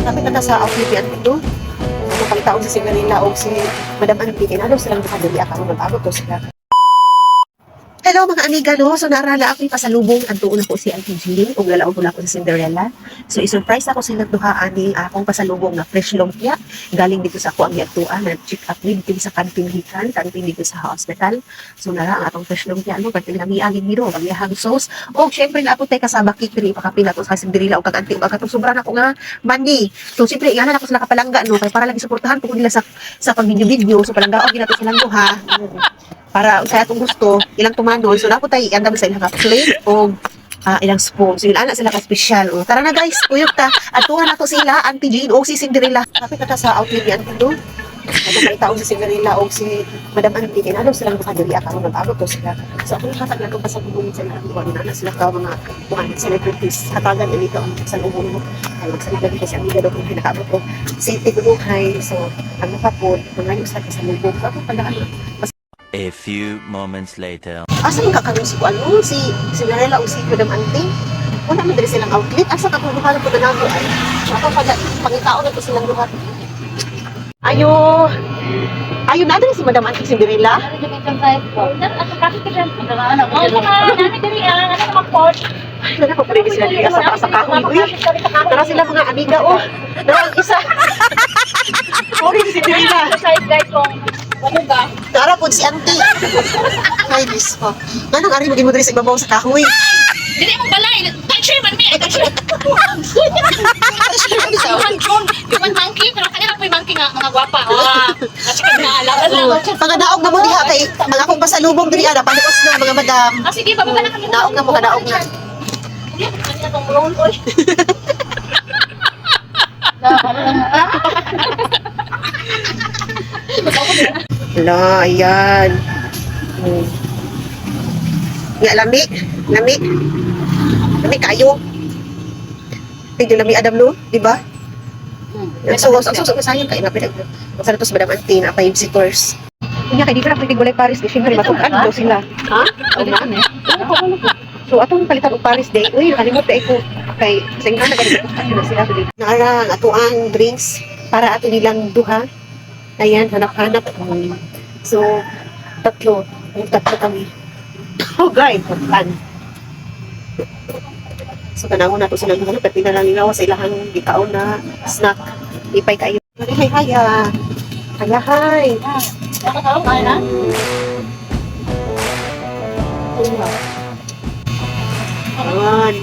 Kapit na ta sa outlet ni Auntie, no? Ano palitaon si Cinderella o si Madam Auntie. Kaya na silang nakadali karon, nag-abot to sila. Hello, mga amiga, no? So naarala ako yung pasalubong, adtuon ako si Auntie Jean ug lalaon ko ako si Cinderella. So i-surprise ako sila duha ani akong pasalubong na fresh lumpia galing dito sa ako ang giadtuan na check up with din sa kantin gikan kantin dito sa hospital. So nara ang atong fresh lumpia, no, perting lami agin niro ang iyahang sauce. Og syempre naa tay cassava cake diri, ipakapila to sa Cinderella ug kag Auntie ug katong sobra na ko nga money. So syempre ingana na ko sila kapalangga, no, kay para lang isuportahan ko nila sa pag-video-video. So palangga og ginato silang duha para sa atong gusto ilang tumanon. So dapat tay andam sa ilang ka plate o ilang spoon. So yun ana sila ka special. O, tara na, guys, kuyog ta. Adtuhan nato sila, Auntie Jean o si Cinderella. Kapit na ta sa outlet ni Auntie, no? Ano palitaon si Cinderella o si Madam Auntie. Kaya na silang nakadali karon, nag-abot to sila. So ako hatag na itong pasalubong sa ilang duha. Na sila ka mga kuan celebrities. Hatagan nito ang pasalubong mo. Ay magsalita dito si amiga daw kung nakaabot ko. City kunuhay. So ang nakapod, mga yung sa pasalubong. So ako pala ano, A few moments later. Asa man kakaroon si ano, si Cinderella o si Madam Auntie? Wala man diri silang outlet. Asa ka kung duha po na ay. Ako pag pangitaon na to silang duha. Ayo. Ayo na diri si Madam Auntie, Cinderella. Ay, na ko pwede sila diri sa taas sa kahoy. Uy, tara sila, mga amiga, oh. Nara ang isa. Sorry si Cinderella. Tara po si Auntie. Ay, Diyos ko. Nganong ari maging mo diri sa ibabaw sa kahoy? Dili mo balay. Touch man mi. Touch. Human drone, human monkey, pero kanila po yung monkey nga mga gwapa. Ah, kasi na alam. Pangadaog na mo diha kay ang akong pasalubong diri ana palikos na, mga madam. Ah, sige, bababa na kami. Naog na mo, kadaog na. Hindi, kanila tong roll, oy. Ala, ayan. Nga, lami. Lami. Lami kayo. Medyo lami, Adam, no? Di ba? Ang sauce, ang sayang kayo. Napinag, masarap to sa Madam Auntie na pa visitors. Nga, kay di ka na pwede walay Paris. Di, syempre, matukan daw sila. Ha? So, atong palitan og Paris Day. Uy, nakalimot day ko. Kay, sa ingana, ganito na sila. Naara, ang atuang drinks para ato nilang duha. Ayan, hanap-hanap. So, tatlo. Yung tatlo kami. Oh, guys, pan. So, tanawon na to silang duha. Pati na lang nila sa ilahang gikaon na snack. Ipay kayo. Hay, hay, ah. Hay, hay. Ayan.